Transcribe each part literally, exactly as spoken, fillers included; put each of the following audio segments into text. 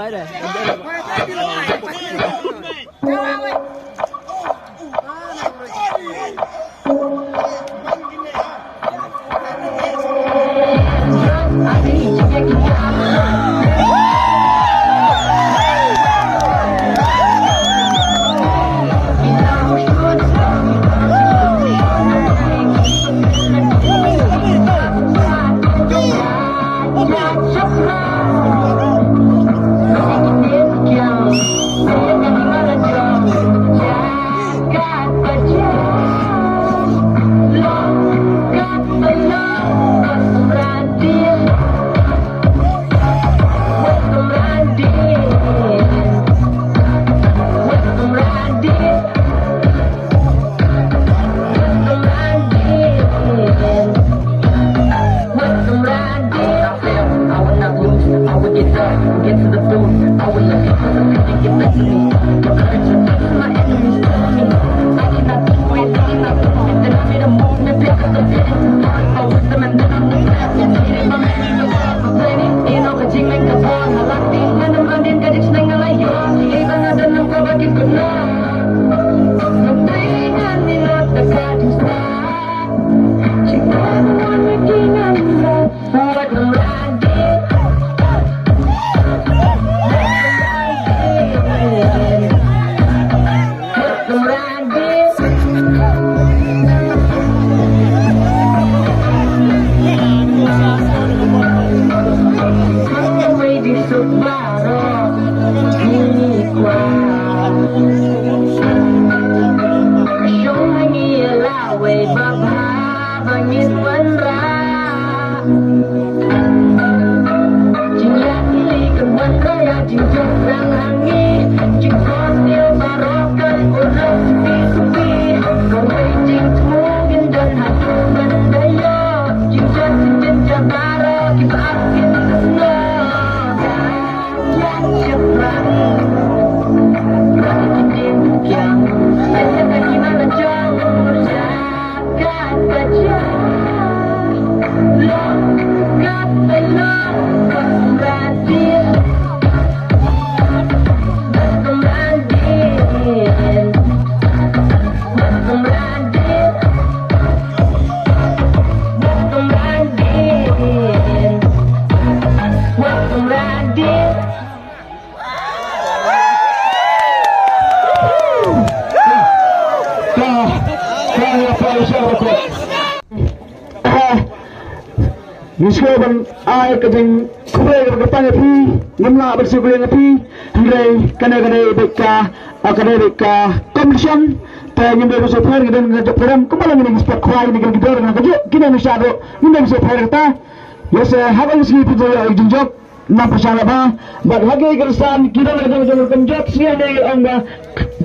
I will not fail, I will not lose, I will get up, get to the booth, I will not get to the get back to me. The courage and faith of my enemies telling me I cannot do it, I cannot do it. Then I made a move and pick up the pen, I wisdom and then I move back and hit it. My man is the one complaining, ain't no catching me, the one I like me. And I'm running, got it, swing, I like you. Even I don't know what I can do now. I'm playing, I need not the God who's not. She doesn't want me, king, I'm not. Wei bap ha ba ngin wanrah. Jingïakhih kan wanrah ïa jingjop rang hangne. Jingkordor baroh kan urlong supi supi. Kawei jingthmu ngin don haduh ban da ïoh. Jingjop jingjabar baroh kiba ap kin sngewbha. Ngi sngewbha ban ai ka jingkhublei kaba kyrpang ïa phi, ngim lah ban sngewkhublei ïa phi, hynrei kane ka dei beit ka, ka dei beit ka competition, te ngim dei ban sngewpher, ngi don ka jingpyrem, kumba la ngi dei ngi sport khwai, ngi don ka jingpyrem, ngi don ka jingpyrem, ngi don ka jingpyrem kata. Ïa se haba ngi sngi phi to ïa jingjop. Nang pyrshang laba bad ha ki kyrsan ki dang dang dang kam jot sien ne ong ba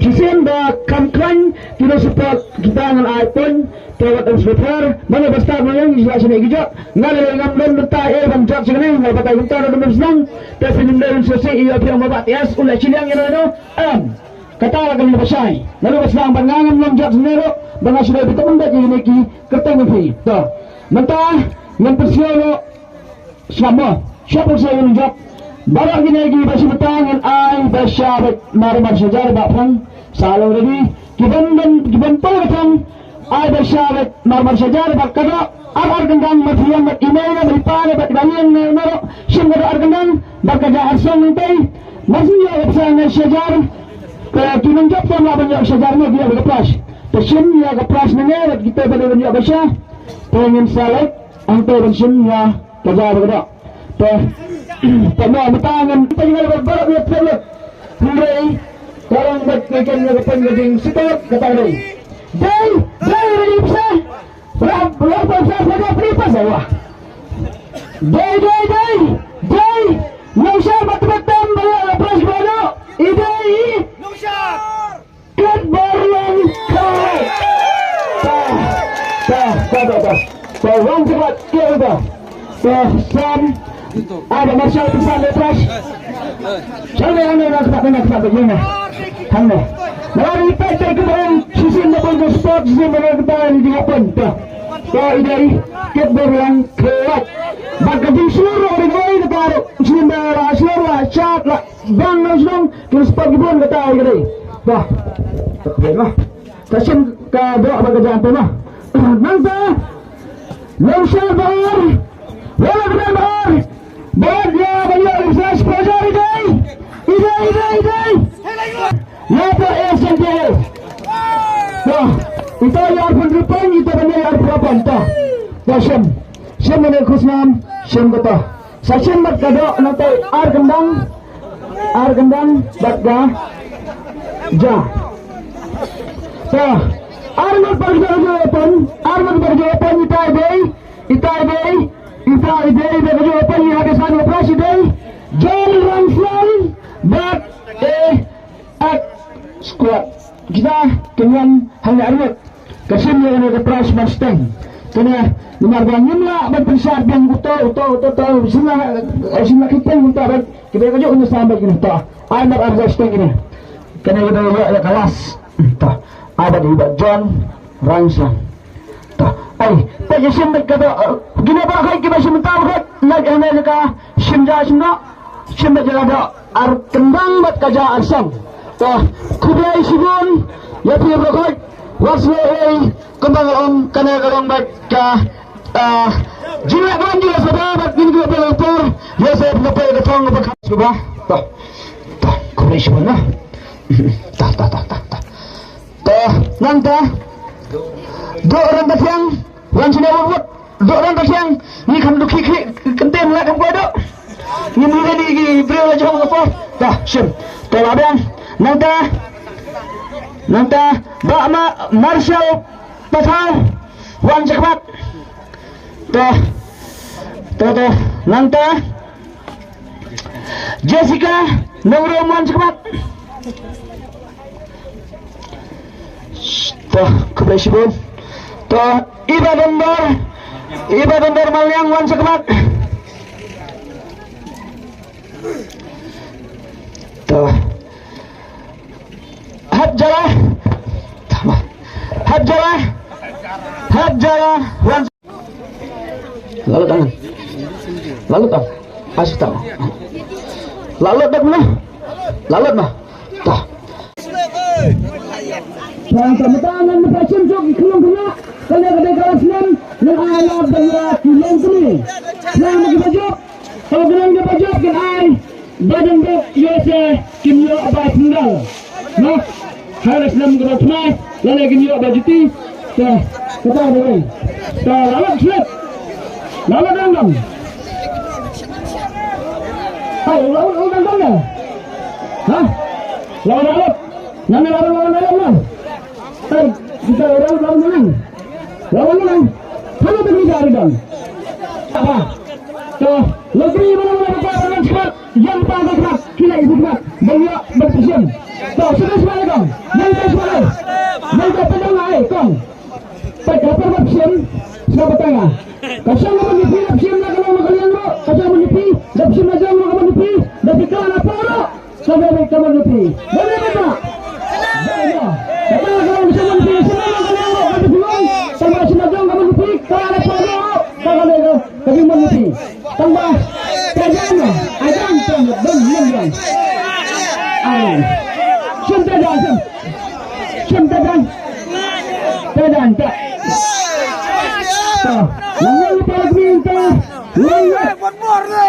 shisien ba kam khlaiñ ki dang support kita ngan ai pun te wat dang support mana ba start ma yang shisha sini ki jot ngan le ngam don bynta e ban jot sini ngan batai kumta dang dang senang te phi nym dei shisha ïa phi ong ba ba tias u le chiliang ïa no em kata la kam ba shai ngan ba senang ban ngam long jot sini ro ba nga shisha bita ban da ki ne ki kyrteng phi to mynta ngan pyrshang lo Sngap mo, sngap mo sa ïa ngi jop. Baroh kine ki ba shi bynta ngin ai ba sha bad mar mar sha jar ba phrang. Sa long ready. Ki ban ban ki ban poi ba phrang. Ai ba sha bad mar mar sha jar ba ka dok ar ar kyndang ma thiang bad email na bad ipar bad ba liang na na ro. Shim ka dok ar kyndang ba ka ja ar song nang tei. Mar sha ïa ba phrang na sha jar. Ka ki nang jop ka ma ban ïa sha jar na ki ïa ka prize. Te shim ïa ka prize na ngi bad kita ba ban ïa ba sha. Te ngin sa lek. Ang te ban shim ïa ka ja ba ka dok. Te, te mo mynta ngan pynlong ba baroh ïa pynlong. Hynrei ka long bad ka ken ïa ka pynlong jing sitot ka tang dei. Dei, dei ready psa. Rap, rap psa psa psa psa wah. Dei, dei, dei, dei. Nongshar ba tbet tam ba ïa la pras ba dok. I dei i. Nongshar. Kit Borlong Khlawait. Ta, ta, ta, ta, ta. Ta, wan cepat, kit kita. Ta, Sam. Ada Marshal pesan lepas. Sana yang nak cepat, nak cepat begini. Hangne. Mari pete ke orang sisi nak pun sport sisi mana kita ni juga pun. Ta. Ta, idai. Kit Borlong Khlawait. Bak kajing seluruh orang lain kita ada. Sisi mana seluruh chat lah. Bang nang shnong, kin spot ki bun kata ai ka dei. Bah. Tak khublei noh. Ka shim ka doh bad ka ja te noh. Nangta. Longshar Bahar. Wala kren Bahar. Bahar ïa ba ïa refresh pleasure i dei. I dei, i dei, i dei. Ïa ta S N P L. Bah. Ita ïa arphew rupan, ita ban ïa arphew rupan ta. Bah shim. Shim ne khusnam, shim kata. Sa shim bad ka doh nangta ar kyndang, ar kyndang bad ka ja. Sa ar ngut bad ka ja weapon, ar ngut bad ka ja weapon, ita i dei, ita i dei, ita i dei bad ka ja weapon, ïa ka san ka prize i dei John Rangsang bad eh Ak squad. Kita kin wan hangne arngut. Ka shim ïa kane ka prize Mustang. Kane namar ba ngim lah ban pynshad biang uto uto uto uto. Shim lah, eh, shim lah kita uto ban. Kita ka juk ngesan bad kita. Ai mat ar Mustang kine. Kane ka dei ïa ka last. Ta. Ai bad i bad John Rangsang. Ta. Ai, ta ïa shim bad ka ta. Kine ba khoi kiba shim ta ba khoi. Lait hangne ka shim ja shim noh. Shim bad ja da ar kyndang bad ka ja ar song. Ta khublei shibun ïa phi baroh. Wat sngewbha ei kumba nga ong kane ka long bad ka, ah, jingleh kawang jingïasnoh bad ngin ïa phi por ïa sa pynlong ka thong ba ka sngewbha. Ta. Ta khublei shibun noh. Ta ta ta ta ta. Ta nangta. Doh rang ka thiang. Wan shane wut wut. Doh rang ka thiang. Ngi kham dukhi khi kyntien la kam kwah doh. Ngi mih ni ki briew la jong ka por. Dah shim. Te la biang. Nangta. Nangta. Bah Ma Marshall Pathaw. Wan shakhmat. Te. Te te. Nangta. Jessica Nongrum wan shakhmat. Toh, khublei shibun. Toh, Iba Dondor. Iba Dondor Maliang wan shakhmat. Toh. Hajara. Hajara. Hajara wan. Lalut tangan. Lalut tangan. Asyik tangan. Lalut dak mana? Lalut mah. Tah. Tuan ka mata ngan mata shim shok ki khunlung khunlak. Kane ka dei ka last name. Ngan ai lad da ïa ki longkmie. Ngan mata shim shok. Ka khnang kaba jop kin ai ba dang dok ïa se kin ïoh bai pyngal. Noh. Hai leh snem kaba tmai lane kin ïoh bai juti. Te kata ba wei. Te la lok slep. La lok dang dang. Hai la lok dang dang. Ha? La lok. Ngan la lok dang dang. Ai, kita orang dalam menang. Lawan menang. Hana tadi dari dong. Apa? Tuh, lebih mana mana apa dengan cepat. Yang paling cepat. Kila itu cepat. Banyak berpusing. Tuh, sudah semua dong. Yang tak semua. Yang tak pegang lah, eh, kong. Tak dapat berpusing. Siapa tanya? Kasih nama nipi, berpusing lah kalau makan yang lo. Kasih nama nipi, berpusing aja lo, kamu nipi. Berpikir apa lo? Ka dei ka mon nupi. Dei ne bynta. Dei ne. Kata ka long ka mon nupi, sima ka long ka mon nupi. Tang ba sima jong ka mon nupi, ka la pa dei. Ka ka dei ka ka mon nupi. Tang ba ka jam na, a jam tang ba dong yin jam. Amen. Sum ta jam sum. Sum ta jam. Ta jam ta. Ta. Lang lang pa la kmi ta. Lang lang.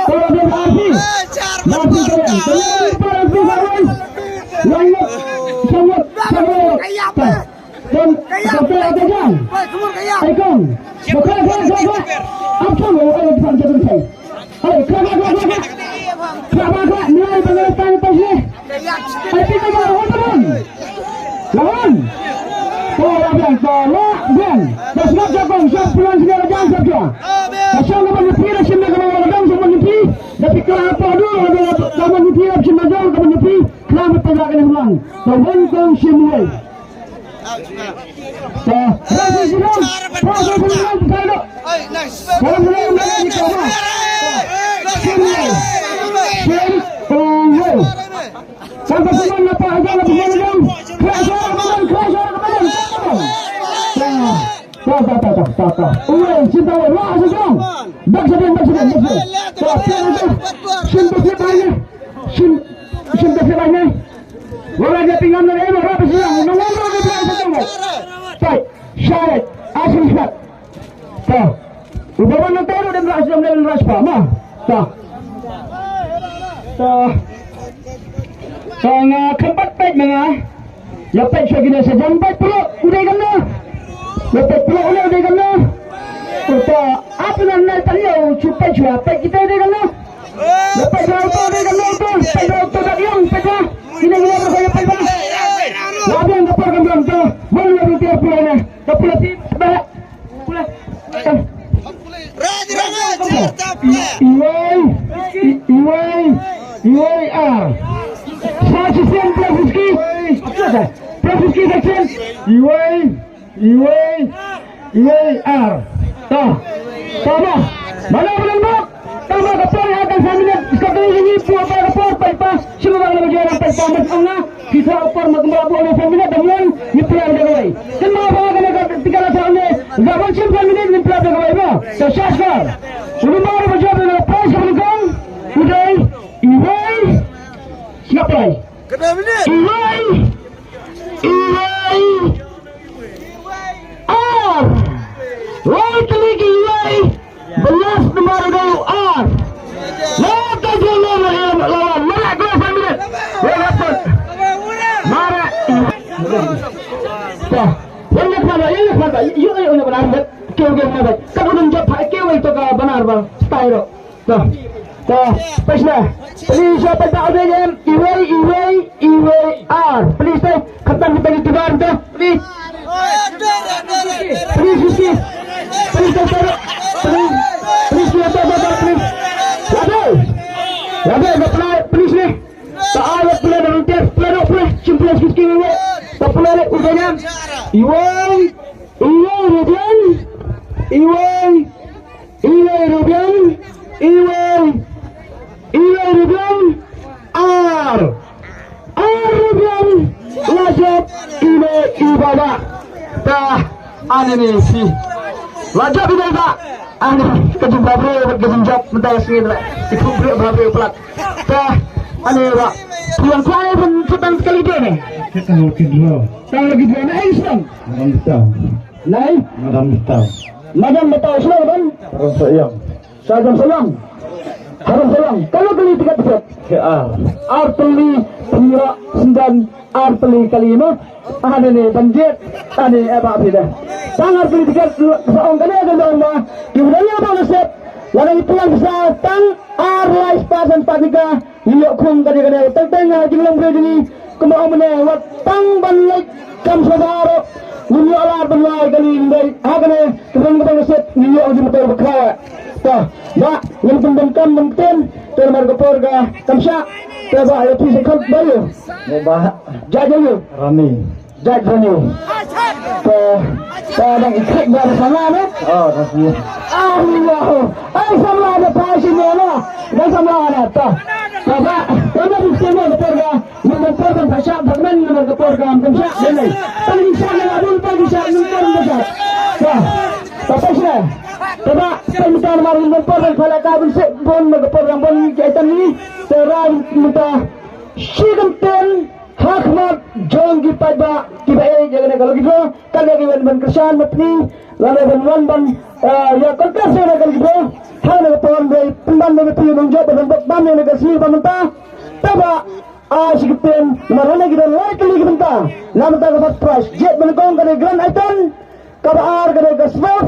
Para dia berarti. Berarti kalian. Kalian para itu kalian. Langit, sangat, sangat. Dan kata ada kan? Aikon. Bukan, bukan, bukan. Apa lo? Ayo, depan jatuh saya. Ayo, kena, kena, kena, kena. Kena, kena, kena. Nilai pengelestan itu sih. Ai phi ka ba wan ka ban. La wan. Ko la biang ko la biang. Da sngap ja kong sngap pulan sngap ja sngap ja. Ka shong ka ban phi da shim da ka ban da shong ban phi. Da phi ka la pa du da ka ban phi da shim da jong ka ban phi. Klam pa da ka ni lang. Ka wan kong shim wei. Ka ra shim da. Ka ra shim da. Ka ra shim da. Shim wei. Shim wei. Kan ka pynlong na pa hajan na pynlong na jong. Kra shara ka pynlong, kra shara ka pynlong. Ta, ta, ta, ta, ta, ta. Uwe, shin ta, wa, sa jong. Bak sa jong, bak sa jong, bak sa jong. Ta, ta, ta, ta. Shin ta, shin ta, shin. To. To nga khampat peit ma nga. Ïa peit sha kine sha jan peit pyrshah u dei kumno. Ïa peit pyrshah u dei kumno. To ap nan nai tang ïa u shu peit sha peit kita u dei kumno. Ïa peit sha u to dei kumno u to peit sha u to da ïong peit sha. Kine kine ba ïa peit ba. Ïa biang ka por kam biang to. Bang ïa biang tiar pula ne. Ka pula ti ba. Iwei, i- iwei, iwei ar. Sa shisien plus whisky. Plus whisky section. Iwei, iwei, iwei ar. Ta. Ta ba. Mana mana ba. Ta ba ka por ya kan sa minit. Iska tu ini pua ba ka por pa pa. Sima ba ka por pa pa mas anga. Kita upar magmra bo ne famina da mon ni plan da kawai. Kan ma ba ka ne ka tika la sa ne. Ga ban sim famina ni plan da kawai ba. Sa shashkar. Ulu ma ba jab na pas ka bukan. Udai. Iwei. Siap lai. Iwei. Iwei. Ar. Lai kali ki iwei. Belas nomor dua ar. Lata jolo na em lawan. Mara dua puluh minit. Wala pun. Mara. Tah. Yang nak mana? Yang nak mana? Yo yo yo benar bet. Keu keu mana bet? Kan udah jawab hai keu itu ke benar bang. Style tu. Tah. Tah. Pesna. Please siapa tak ada yang iwei iwei iwei ar. Please teh. Kata kita di tuan tu. Please. Please, please, please. Please, please, please. Please, please, please, please. Lada. Lada, dah pernah, please ni. Tak ada pernah dah volunteer, pernah dah pernah. Cuma pernah sikit-sikit ni. Tak pernah ni, udah jam. Iwan. Iwan, Rubian. Iwan. Iwei Rubiang, iwei, iwei Rubiang, ar, ar Rubiang, la jop ine i Baba. Tah, ani ni si. La jop ine i Baba. Ani ka jingbabre, ka jingjop, mynta ka sngi la. Ki phuh bre babre plat. Tah, ani ba. Yang kuat ni pun putang sekali dia ni. Kita mau kidro. Tahu lagi dia ni, eh, Islam. Madam Betau. Nai? Madam Betau. Madam Betau, sila, Madam. Haram Sayang. Sajan Sayang. Haram Sayang. Kalau beli tiket tiket. K R. Ar tylli, pynïaid, sendang, ar tylli kali ma. Ane ne, banjit. Ane, eh, ba, phi dah. Tang ar tylli tiket, sa ong kane, kane, ong ba. Ki udah lihat, bang, nasib. Lada ngi pynlong pisa, tang ar lai spah san spah tyngka. Ngi ïoh khum ka jaka dei teng teng ha jinglong briew jong ngi. Kumba ong mynne wat tang ban leit kam sha baroh. Ngim ïoh lad ban wai kali ndei ha kane ka ban ka ban ka set ngi ïoh jingmyntoi ba khraw. To ba ngim kum ban kam ban ktien. Te namar ka por ka kam shah. Te ba ïa phi sa khot ba ïa. Mo ba. Jait ïa ïa. Rani. Jait rani. Te te dang i khrek ba da samla ne. Oh, da samla. Allahu. Ai samla da pa shi ne na. Da samla na ta. Ta ba ta na bi sene da por ga. Ni da por ga pa sha ba men na da por ga kan sha ne ne. Ta ni sha ne la bul pa ni sha ni por da sha. Ta ta pa shi ne. Ta ba ta ni ta ma ni da por ga pa la ka bin se bon na da por ga bon ni ke ta ni. Ta ra ni ta shi kan ten. Ha khmat jong ki paidbah kiba ïeit ïa kane ka lucky draw, ka dei ki wan ban kyrshan bapli, lane ban wan ban, eh, ïa contest ïa kane ka lucky draw. Ha kane ka por dei pynban dei bapli nongjop ban bok ban ïa kane ka sngi ba mynta. Te ba ai shi kyntien namar lane ki don lai tylli ki bynta. Na bynta ka first prize jied ba nyngkong ka dei grand item, kaba ar ka dei ka Smurf.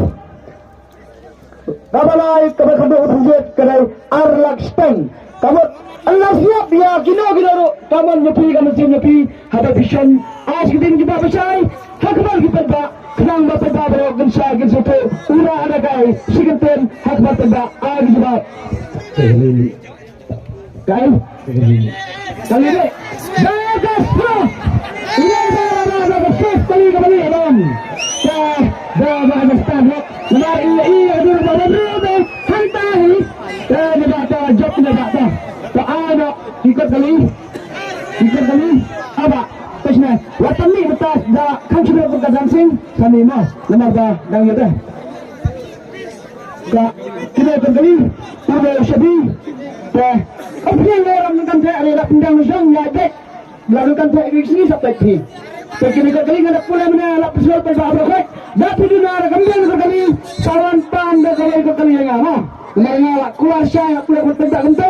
Kaba lai kaba khadduh ka pynjied ka dei ar lak shiteng. Ka mut ynda sngap ïa kino kino ruh ka mon ïa phi ka mynsiem ïa phi. Haba phi shon ai shi kyntien kiba bashai ha khmat ki paidbah khnang ba paidbah baroh kin shai kin sngewthuh. Una ada kai shi kyntien ha khmat paidbah ai ki jubab. Kai. Kali ni. Dah dah dah dah dah dah kali kali abang. Dah dah dah dah start dah. Namar i i aduh dah dah dah dah. Hantar ni. Dah dah dah dah jop dah dah dah. Dah ah dah ikut kali. Ikut kali. Abah. Pesna. Watan ni betas dah kan sudah buka dancing. Sani mah. Namar dah dah dah. Ka kine ka kali, ule shabi. Te, ka phi ne ram kan te, are la pindang jong ya dek. La kan te ki sini sa pek phi. Te kine ka kali ngada pule mena la pesol pe ba ba. Da phi duna ra kan dang ka kali, sawan pan da ka kali ka kali nga ma. Nga nga la kula sha ya kula ko te da kan te.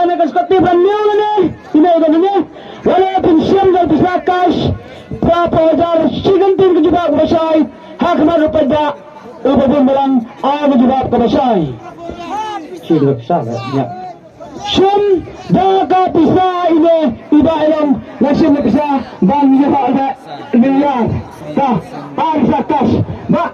kane ka squad te ba hynñiew lane, ine i don hangne. Wat la pynshim da pisa cash phra phew hajar, shi kyntien ka jubab kaba shai ha khmat u paidbah uba bun balang. Ai ka jubab kaba shai. Shi da pisa ba ïa. Shim da ka pisa ine i Bah Elong, la shim da pisa ban ïoh da miliar. Ka ar sa cash. Bah